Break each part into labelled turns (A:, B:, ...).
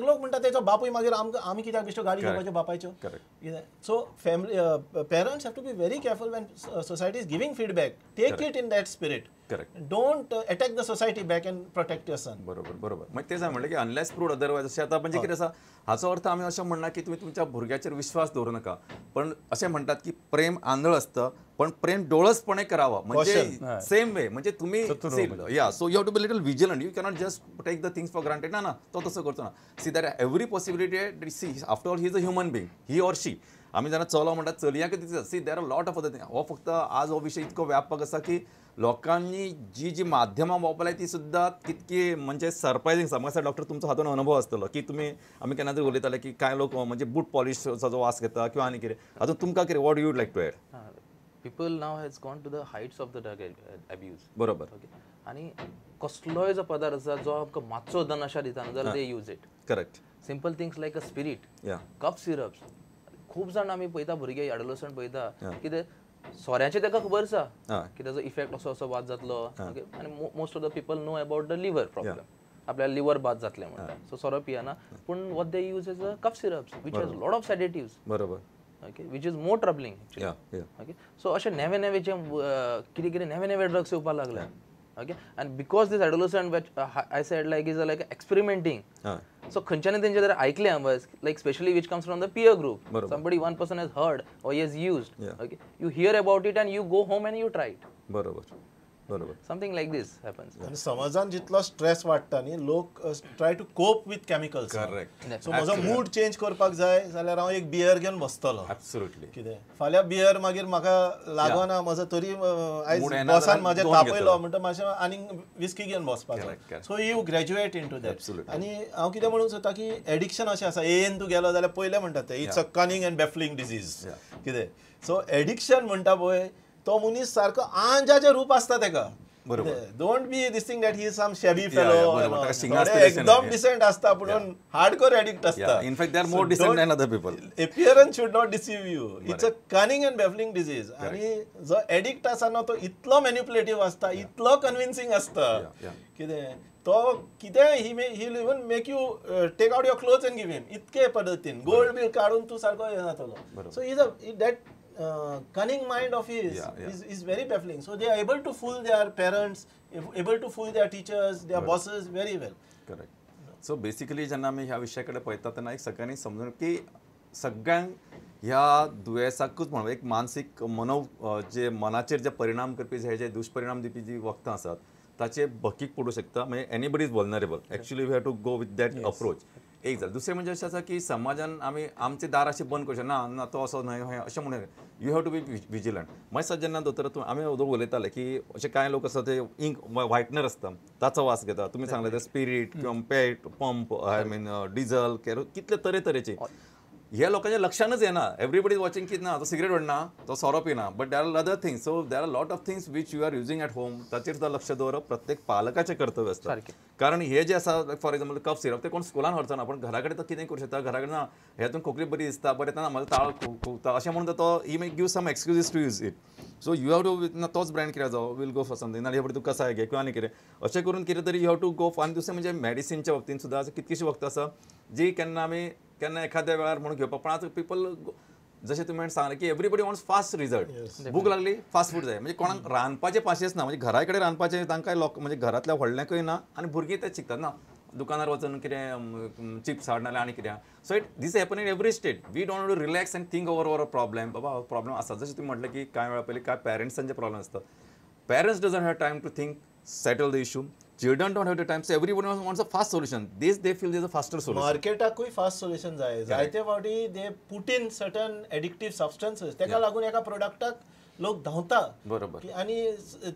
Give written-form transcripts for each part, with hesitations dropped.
A: लोक म्हणटा तेचो बापूय मागीर आमकां आमी कित्याक बेश्टो गाडी घेवपाच्यो बापायच्यो. So family parents have to be very careful when society is giving feedback. Take it in that spirit.
B: Correct.
A: Don't attack the society back and protect your son.
B: बरोबर बरोबर. मागीर तेच हांवें म्हणलें की अनलेस प्रूव्ड अदरवायज. अशें आतां म्हणजे कितें आसा, हाचो अर्थ आमी अशें म्हणना की तुमी तुमच्या भुरग्याचेर विश्वास दवरूं नाका, पण अशें म्हणटात की प्रेम आंधळ आसता पण प्रेम डोळसपणे करावं. म्हणजे सेम वे म्हणजे तुमी या so you have to be little vigilant. You cannot just take the things for granted. ना ना तो तसो करचो ना. See there are every possibility. See after all he is a human being, he or she. आमी जेन्ना चलो म्हणटात चलयांक तितलें. See there are lot of other thing. हो फक्त आज हो विशय इतको व्यापक आसा की लोकांनी जी जी माध्यमां वापरल्या ती सुद्दां कितकी म्हणजे सरप्रायझींग आसा. म्हाका डॉक्टर तुमचो हातून अनुभव आसतलो की तुमी आमी केन्ना तरी उलयताले की कांय लोक म्हणजे बूट पॉलिशचो जो वास घेता किंवा आनी कितें. हातून तुमकां कितें what you would like to add?
C: People now has gone to the heights of the drug abuse.
B: बरोबर.
C: ओके. आनी कसलोय जो पदार्थ आसा जो आमकां मातसो नशा दिता जाल्यार they use it.
B: Correct.
C: Simple things like a spirit, cough syrups. खूब जाण आमी पळयता भुरगे एडोलसंट पळयता कितें सोऱ्याचें ताका खबर आसा की ताजो इफेक्ट असो असो बाद जातलो. ओके. आनी most of the people know about the liver problem, आपल्या लिवर बाद जातलें म्हणटा, सो सोरो पियना. पूण what they use is a cough syrups which has lot of sedatives.
B: बरोबर.
C: Okay, which is more troubling. Okay. So अशे नवे नवे जे कितें कितें नवे नवे ड्रग्स येवपाक लागले. ओके. आनी because this adolescent which I said like is like experimenting. So खंयच्यान तेंचे जर आयकलें बस like specially which comes from the peer group, somebody one person has heard or he has used. Okay, you hear about it and you go home and you try it.
B: बरोबर बरोबर.
C: Something like this happens.
A: आनी समाजान जितलो stress वाडटा न्ही, लोक try to cope with chemicals.
B: Correct.
A: So म्हजो mood change करपाक जाय जाल्यार हांव एक बियर घेवन बसतलो.
B: एब्सोल्युटली.
A: कितें फाल्यां बियर मागीर म्हाका लागना म्हजो तरी आयज बॉसान म्हाजें तापयलो म्हणटा मातशें आनीक विस्की घेवन बसपाक जाय. So you graduate into that. आनी हांव कितें म्हणूंक सोदता की एडिक्शन अशें आसा, एन तूं गेलो जाल्यार पयलें म्हणटा तें it's a cunning and baffling disease. कितें सो एडिक्शन म्हणटा पळय तो मनीस सारको आंजाचें रूप आसता तेका.
B: बरोबर.
A: Don't be this thing that he is some shabby fellow. एकदम डिसेंट आसता पूण हार्डकोर एडिक्ट आसता.
B: In fact they are more decent than other people.
A: Appearance should not deceive you. It's a cunning and baffling disease. आनी जो addict आसा न्हू तो इतलो मॅन्युपुलेटीव आसता, इतलो कन्विन्सिंग आसता कितें तो कितें he may he will even make you take out your clothes and give him. इतके पद्दतीन गोल्ड बी काडून तूं सारको हें जातलो. So is a that cunning mind of his is very baffling. So they are able to fool their parents, able to fool their teachers, their bosses very well.
B: Correct. So basically जेन्ना आमी ह्या विशया कडेन पळयता तेन्ना एक सगळ्यांनी समजून की सगळ्यांक ह्या दुयेंसाकूच म्हणून एक मानसीक मनो जे मनाचेर जे परिणाम करपी हे जे दुश्परिणाम दिवपी जी वखदां आसात ताचे भकीक पडूं शकता. म्हणजे anybody is vulnerable. Actually we have to go with that approach. एक जालें. दुसरें म्हणजे अशें आसा की समाजान आमी आमचे दार अशें बंद करूं शकना, ना तो असो न्हय अशें म्हणून you have to be vigilant. मागीर जेन्ना दोतोर तूं आमी दोग उलयताले की अशे कांय लोक आसा ते इंक व्हायटनर आसता ताचो वास घेता. तुमी सांगले ते स्पिरीट किंवा पेट पंप I mean diesel कॅरो कितले तरेतरेचे ह्या लोकांच्या लक्षानच येना. एवरीबडी is watching की ना तो सिगरेट ओडना, तो सोरो पिना, but there are other things. So there are lot of things which you are using at home. ताचेर सुद्दां लक्ष दवरप प्रत्येक पालकाचें कर्तव्य आसता. कारण हे जे आसा फॉर एग्जाम्पल कफ सिरप ते कोण स्कुलान व्हरचो ना, पण घरा कडेन तो कितें करूं शकता. घरा कडेन ना हेतून खोकली बरी दिसता, बरें येतना म्हाजो ताळ खुवता अशें म्हणून तो he may give some excuses to use it. So you have to ना तोच ब्रँड कित्याक जावो will go for something, नाल्यार हे फुडें तूं कसाय घे किंवा आनी कितें अशें करून कितें तरी you have to go. आनी दुसरें म्हणजे मॅडिसिनच्या बाबतींत सुद्दां कितलीशीं वखदां आसा जी केन्ना आमी केन्ना एखाद्या वेळार म्हणून घेवपाक. पण आतां पिपल जशें तुमी सांगलें की एवरीबडी वॉन्ट्स फास्ट रिजल्ट. भूक लागली फास्ट फूड जाय. म्हणजे कोणाक रांदपाचें पाशेंच ना, म्हणजे घरा कडेन रांदपाचें तांकां लोक म्हणजे घरांतल्या व्हडल्यांकूय ना आनी भुरगीं तें शिकतात ना दुकानार वचून कितें चिप्स हाड नाल्यार आनी कितें. So it this happen in every state. We don't to relax and think over our problem. बाबा हो प्रॉब्लेम आसा. जशें तुमी म्हटलें की कांय वेळा पयलीं कांय पॅरंट्सांचे प्रॉब्लेम आसता. Parents doesn't have time to think, settle the issue. Children don't have the time, so everyone wants a fast solution. This they feel is a faster solution.
A: मार्केटाकूय fast solution जाय. जायते फावटी they put in certain addictive substances, तेका लागून एका प्रोडक्टाक लोक धांवता.
B: बरोबर.
A: आनी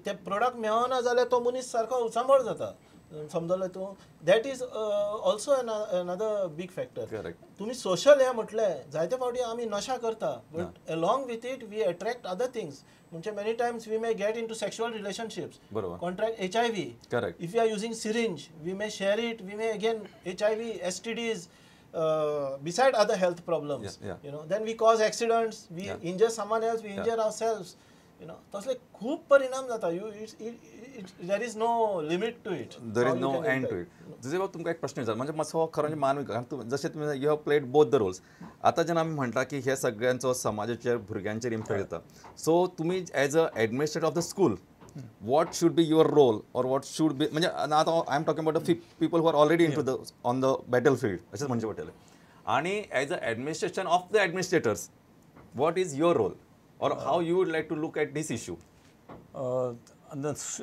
A: ते प्रोडक्ट मेळना जाल्यार तो मनीस सारको उचांबळ जाता. समजलें तूं? That is also another big factor.
B: Correct.
A: तुमी सोशल हें म्हटलें, जायते फावटी आमी नशा करता but along with it we attract other things. म्हणजे many times we may get into sexual relationships, contract HIV.
B: Correct.
A: If you are using syringe we may share it, we may again HIV, STDs, beside other health problems. You know, then we cause accidents, we injure someone else, we injure ourselves. You know तसले खूब परिणाम जाता. You it's there is no limit to it,
B: there is no end to it. Jose बाब तुमकां एक प्रश्न विचार, म्हणजे मातसो खरो म्हणजे मानवीक, कारण जशें तुमी you have played both the roles. आतां जेन्ना आमी म्हणटा की हे सगळ्यांचो समाजाचेर भुरग्यांचेर इम्पॅक्ट जाता, सो तुमी as a administrator of the school what should be your role or what should be, म्हणजे आतां I am talking about the people who are already into the on the battle field अशेंच म्हणचें पडटलें. आनी as a administration of the administrators what is your role or how you would like to look at this issue?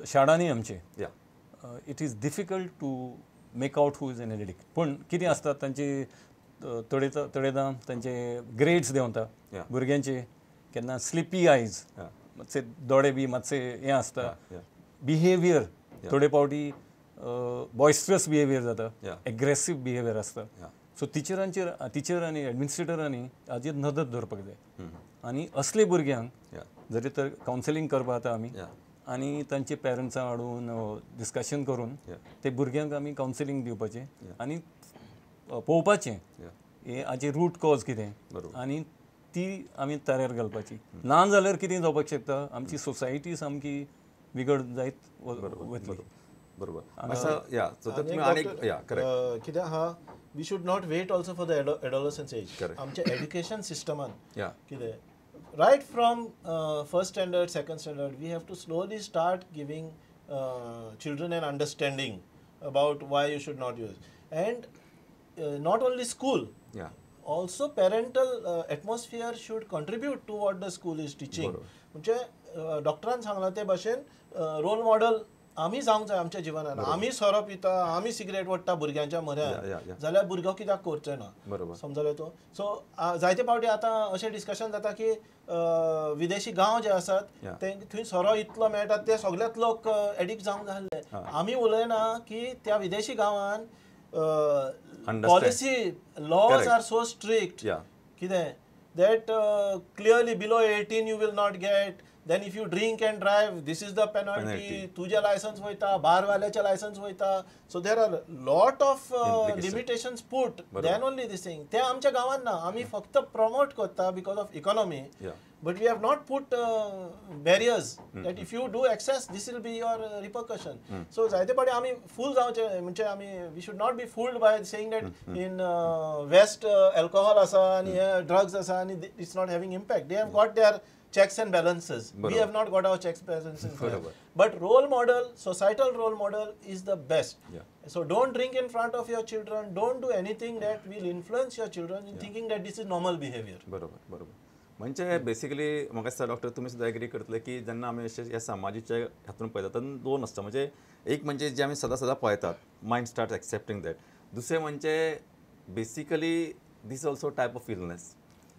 D: शाळांनी आमचे it is difficult to make out who is an addict. पूण कितें आसता तांचे थोडेदां तांचे ग्रेड्स देंवता भुरग्यांचे, केन्ना स्लिपी आयज, मातशे दोळे बी मातशे हें आसता, बिहेवियर थोडे फावटी बॉयस्ट्रस बिहेवियर जाता, एग्रेसीव बिहेवियर आसता. सो टिचरांचेर, टिचर आनी एडमिनिस्ट्रेटरांनी हाजेर नदर दवरपाक जाय आनी असले भुरग्यांक जरी तर कावन्सिलींग करपा जाता आमी आनी तांचे पेरंट्सां हाडून डिस्कशन करून ते भुरग्यांक आमी कावन्सिलींग दिवपाचें आनी पळोवपाचें हे हाचे रूट कॉज कितें आनी ती आमी ताऱ्यार घालपाची. ना जाल्यार कितें जावपाक शकता, आमची सोसायटी सामकी बिगड जायत वतली.
B: बरोबर.
A: कितें आहा, we should not wait also for the adolescence age. आमच्या एड्युकेशन सिस्टमान कितें right from first standard, second standard, we have to slowly start giving children an understanding about why you should not use. And not only school, also parental atmosphere should contribute to what the school is teaching. म्हणजे डॉक्टरान सांगलां ते भाशेन role model आमी जावंक जाय आमच्या जिवनान. आमी सोरो पिता, आमी सिगरेट ओडटा भुरग्यांच्या म्हऱ्यान जाल्यार भुरगो कित्याक करचो ना, समजलें तूं? सो जायते फावटी आतां अशें डिस्कशन जाता की विदेशी गांव जे आसात ते थंय सोरो इतलो मेळटा, ते सगळेच लोक एडिक्ट जावंक जाल्ले. आमी उलयना की त्या विदेशी गांवान policy laws are so strict कितें that clearly below 18 you will not get, then if you drink and drive this is the penalty, तुझे लायसन्स वयता, बारवाल्याचे लायसन्स वयता. So there are lot of limitations put, then only this thing. ते आमच्या गांवान ना, आमी फक्त प्रमोट करता because of economy, but we have not put barriers that if you do excess this will be your repercussion. So जायते फावटी आमी फूल जावचे, म्हणजे आमी we should not be fooled by saying that in west alcohol आसा आनी हे drugs आसा आनी it's not having impact. They have got their checks and balances. We have not got our checks and balances. But role model, societal role model is the best. So don't drink in front of your children, don't do anything that will influence your children in thinking that this is normal behavior.
B: बरोबर बरोबर. म्हणजे basically म्हाका दिसता doctor तुमी सुद्दां agree करतले की जेन्ना आमी अशे ह्या समाजाच्या हातून पळयतात तेन्ना दोन आसता, म्हणजे एक म्हणजे जे आमी सदां सदां पळयतात मायंड स्टार्ट एक्सेप्टींग that, दुसरें म्हणजे basically this also type of illness,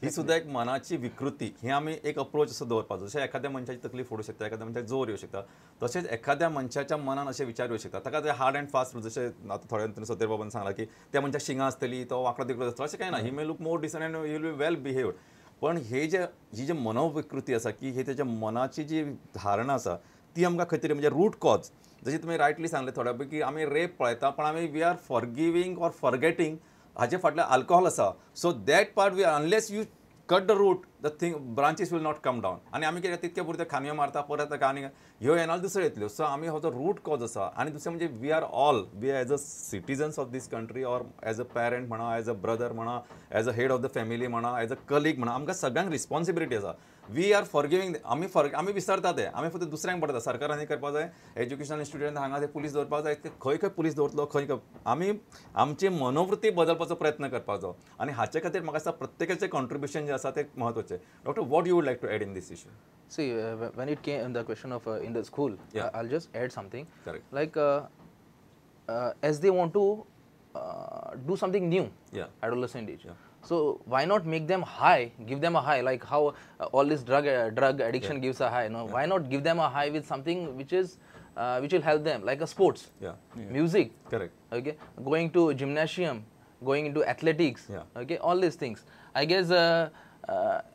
B: ही सुद्दां एक मनाची विकृती. ही आमी एक अप्रोच असो दवरपाचो, जशें एखाद्या मनशाची तकली फोडूं शकता, एखाद्या मनशाक जोर येवं शकता, तशेंच एखाद्या मनशाच्या मनान अशे विचार येवं शकता, ताका ते हार्ड अँड फास्ट रूल, जशें आतां थोड्या तुमी सतेर बाबान सांगलां की त्या मनशाक शिंगां आसतली, तो वांकडो तिकडो आसतलो, अशें कांय ना, he may look more decent and he will be well behaved. पण हे जे ही जी मनोविकृती आसा की हे तेच्या मनाची जी धारणा आसा ती आमकां खंय तरी म्हणजे रूट कॉज, जशें तुमी रायटली सांगलें थोड्या पैकी आमी रेप पळयता पण आमी we are forgiving or forgetting हाजे फाटल्यान अल्कोहोल आसा. So that part we unless you cut the root the thing branches will not come down. आनी आमी कितें तितके पुरते खांदयो मारता परत आनी ह्यो येना दुसऱ्यो येतल्यो. सो आमी हो जो रूट कॉज आसा आनी दुसरें म्हणजे we are all we as a citizens of this country or as a parent म्हणा, एज अ ब्रदर म्हणा, as a head of the family म्हणा, एज अ कलीग म्हणा, आमकां सगळ्यांक रिस्पॉन्सिबिलिटी आसा. We are forgiving, आमी विसरता ते, आमी फक्त दुसऱ्यांक पडटा, सरकारान हें करपाक जाय, एज्युकेशनल इन्स्टिट्यूशन हांगा ते पुलीस दवरपाक जाय, खंय खंय पुलीस दवरतलो, खंय खंय आमी आमची मनोवृत्ती बदलपाचो प्रयत्न करपाचो. आनी हाचे खातीर म्हाका दिसता प्रत्येकाचें कॉन्ट्रिब्युशन जें आसा तें म्हत्वाचें. Doctor, what you would like to add in this issue?
C: See, when it came the question of in the school, I'll just add something.
B: Correct.
C: Like as they want to do something new, adolescent age. So why not make them high? Give them a high, like how all this drug addiction gives a high. No, why not give them a high with something which is which will help them, like a sports, music.
B: Correct.
C: Okay, going to gymnasium, going into athletics. Okay, all these things. I guess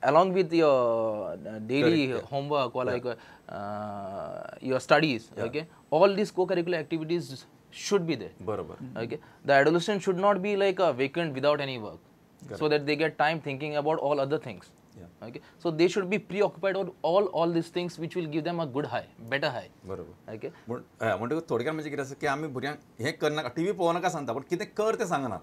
C: along with your daily homework or like your studies, okay, all these co-curricular activities should be there.
B: Barobar.
C: Okay, the adolescent should not be like a vacant without any work. Correct. So that they get time thinking about all other things. Okay, so they should be preoccupied with all these things which will give them a good high, better high.
B: बरोबर.
C: Okay,
B: म्हणटकच थोडक्यात म्हणजे कितें आसा की आमी भुरग्यांक हें करनाका, टीव्ही पळोवं नाका सांगता, पण कितें कर तें सांगना.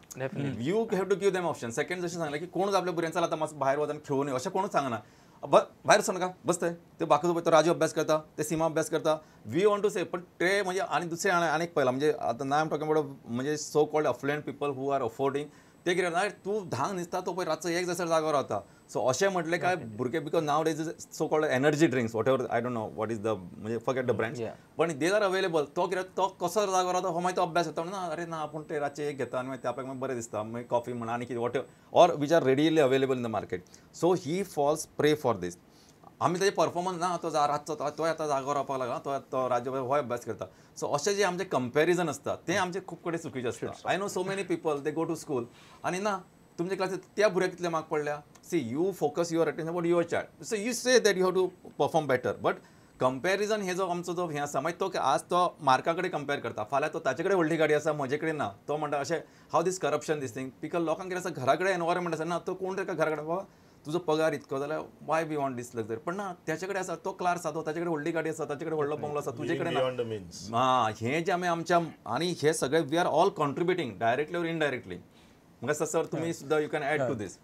B: You have to give them option. Second जशें सांगलें की कोणूच आपल्या भुरग्यांक चल आतां मातसो भायर वच आनी खेळून यो अशें कोणूच सांगना. भायर वचूं नाका, बसतय ते बाकी तो राजू अभ्यास करता, ते सीमा अभ्यास करता, we want to से. पण ते म्हणजे आनी दुसरें आनी एक पळयलां म्हणजे आतां ना आम टॉकिंग अबाउट म्हणजे so called affluent people who are affording, ते कितें करता तूं धांक न्हिदता तो पळय रातचो एक जायसर जागो रावता. सो अशें म्हटलें काय भुरगे because now days so called energy drinks whatever I don't know what is the म्हणजे फॉरगेट the brands, पण they are available. तो कितें तो कसो जागो रावता हो मागीर तो अभ्यास जाता ना, अरे ना आपूण ते रातचे एक घेता आनी मागीर ते आपल्याक मागीर बरें दिसता, मागीर कॉफी म्हणा आनी कितें whatever or which are readily available in the market. So he falls prey for this. आमी ताजे परफॉर्मन्स ना तो रातचो तोय आतां जागो रावपाक लागला, तो राज्य होय अभ्यास करता. सो अशें जे आमचें कंपॅरिजन आसता तें आमचें खूब कडेन चुकीचें आसता. I know so many people they go to school आनी ना तुमच्या क्लासीत त्या भुरग्याक कितले मार्क पडल्या, see you focus your attention about your child, so you say that you have to perform better. But comparison हे जो आमचो जो हें आसा मागीर तो आज तो मार्का कडेन कंपेर करता, फाल्यां तो ताचे कडेन व्हडली गाडी आसा म्हजे कडेन ना, तो म्हणटा अशें how this corruption this thing. Because लोकांक कितें आसा घरा कडेन एनवायरमेंट आसा ना, तो कोण ताका घरा कडेन बाबा तुजो पगार इतको जाल्यार why we want this luxury, पण ना त्याचे कडेन आसा तो क्लार्क आसा, तो ताचे कडेन व्हडली गाडी आसा, ताचे कडेन व्हडलो बंगलो आसा, तुजे कडेन ना. हां, हें जें आमी आमच्या आनी हे सगळे we are all contributing directly or indirectly. म्हाका दिसता सर तुमी सुद्दां you can add to this.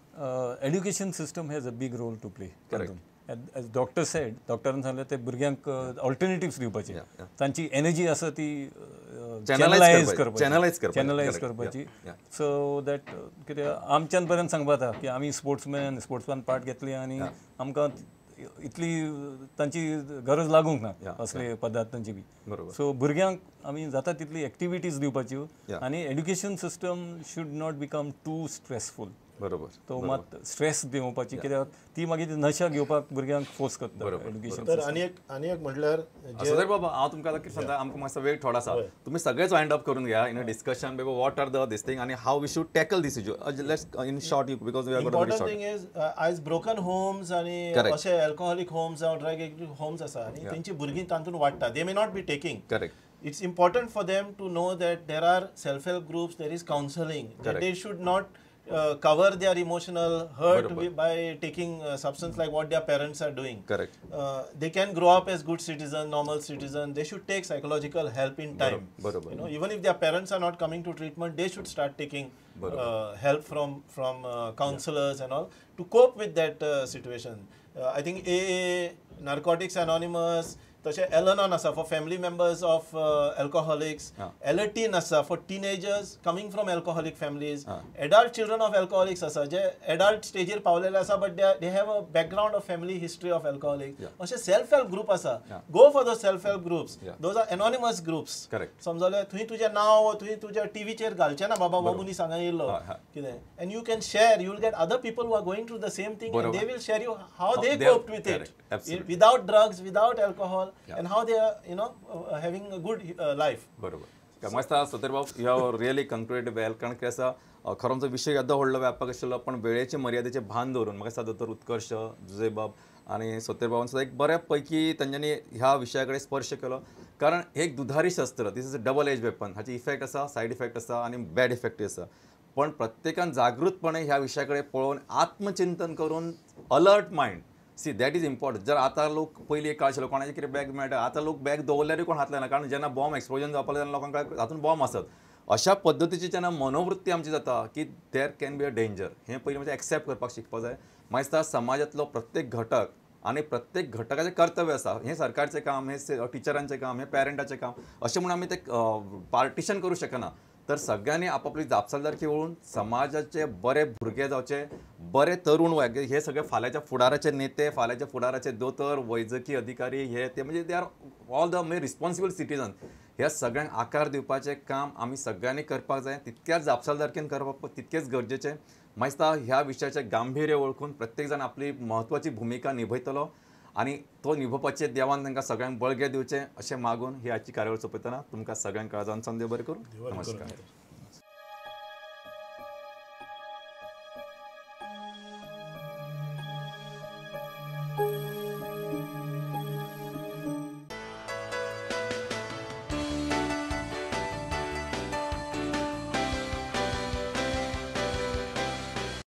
D: Education system has a big role to play.
B: Correct.
D: As doctor said, डॉक्टरान सांगलें ते भुरग्यांक ऑल्टरनेटिव्स दिवपाचे, तांची एनर्जी आसा ती चॅनलायज करपाची, चॅनलायज करपाची, सो that कितें आमच्यान पर्यंत सांगपा जाता की आमी स्पोर्ट्समॅन स्पोर्ट्सान पार्ट घेतली आनी आमकां इतली तांची गरज लागूंक ना असले पदार्थांची बी. सो भुरग्यांक आमी जाता तितली एक्टिविटीज दिवपाच्यो आनी education system should not become too stressful.
B: बरोबर.
D: तो मात स्ट्रेस दिवपाची कित्याक ती मागीर नशा घेवपाक भुरग्यांक फोर्स करता एड्युकेशन.
A: तर आनी एक म्हटल्यार
B: सर बाबा हांव तुमकां आतां कितें सांगता, आमकां मातसो वेळ थोडो आसा, तुमी सगळेच वायंड अप करून घ्या इन अ डिस्कशन बाबा what are the this thing आनी how we should tackle this issue. Let's in short you because we are got very
A: important
B: short.
A: Thing is आयज ब्रोकन होम्स आनी अशे alcoholic Holmes जावं drug addict Holmes आसा आनी तेंची भुरगीं तातूंत वाडटा, they may not be taking.
B: Correct.
A: It's important for them to know that there are self help groups, there is counselling, they should not cover their emotional hurt by taking substance like what their parents are doing.
B: Correct.
A: They can grow up as good citizen, normal citizen. They should take psychological help in time.
B: Barobar.
A: You know, even if their parents are not coming to treatment, they should start taking help from counselors and all to cope with that situation. I think AA, Narcotics Anonymous, तशें एलनॉन आसा for family members of alcoholics, Alateen आसा for teenagers coming from alcoholic families, adult children of alcoholics आसा जे adult स्टेजीर पावलेले आसा but they have a background of family history of alcoholic. अशे self help group आसा, go for the self help groups, those are anonymous groups. समजले, थंय तुजें नांव थंय तुज्या टिवीचेर घालचें ना बाबा हो मनीस हांगा येयलो कितें, and you can share, you will get other people who are going through the same thing and they will share you how they coped with it without drugs, without alcohol. And how they are, you know, having a good life.
B: बरोबर. मस्त सतेर बाब, you have really concluded well. कारण कितें आसा, खरो आमचो विशय येदो व्हडलो व्यापक आशिल्लो, पण वेळेचे मर्यादेचें भान दवरून म्हाका दिसता दोतोर उत्कर्ष जुजेबाब आनी सतेर बाबान सुद्दां एक बऱ्या पैकी तांच्यांनी ह्या विशया कडेन स्पर्श केलो. कारण एक दुधारी शस्त्र, this is a double edge weapon. हाची इफेक्ट आसा, सायड इफेक्ट आसा आनी बॅड इफेक्टूय आसा. पण प्रत्येकान जागृतपणे ह्या विशया कडेन पळोवन आत्मचिंतन करून alert mind, see that is important. जर आतां लोक पयलीं एक काळ आशिल्लो कोणाचें कितें बॅग मेळटा, आतां लोक बॅग दवरल्यारूय कोण हात लायना, कारण जेन्ना बॉम्ब एक्सप्लोजन जावपाक लागलें तेन्ना लोकांक हातून बॉम्ब आसत. अशा पद्दतीची जेन्ना मनोवृत्ती आमची जाता की there can be a danger, हें पयलीं म्हणजे एक्सेप्ट करपाक शिकपाक जाय. मागीर समाजांतलो प्रत्येक घटक आनी प्रत्येक घटकाचें कर्तव्य आसा, हें सरकारचें काम, हें टिचरांचें काम, हें पॅरंटाचें काम, अशें म्हूण आमी तें पार्टिशन करूं शकना. तर सगळ्यांनी आपापली जापसालदारकी वळून समाजाचे बरे भुरगे जावचे, बरे तरुण वय, हे सगळे फाल्यांच्या फुडाराचे नेते, फाल्यांच्या फुडाराचे दोतोर, वैजकी अधिकारी, हे ते म्हणजे they are all the म्हणजे रिस्पॉन्सिबल सिटीजन. ह्या सगळ्यांक आकार दिवपाचें काम आमी सगळ्यांनी करपाक जाय, तितक्याच जापसालदारकेन करपाक तितकेच गरजेचें. मागीर ह्या विशयाचें गांभीर्य वळखून प्रत्येक जाण आपली म्हत्वाची भुमिका निभयतलो आनी तो निभोवपाचें देवान तांकां सगळ्यांक बळगें दिवचें अशें मागून ही आजची कार्यावळ सोंपयतना तुमकां सगळ्यांक काळजान देव बरें करूं. नमस्कार.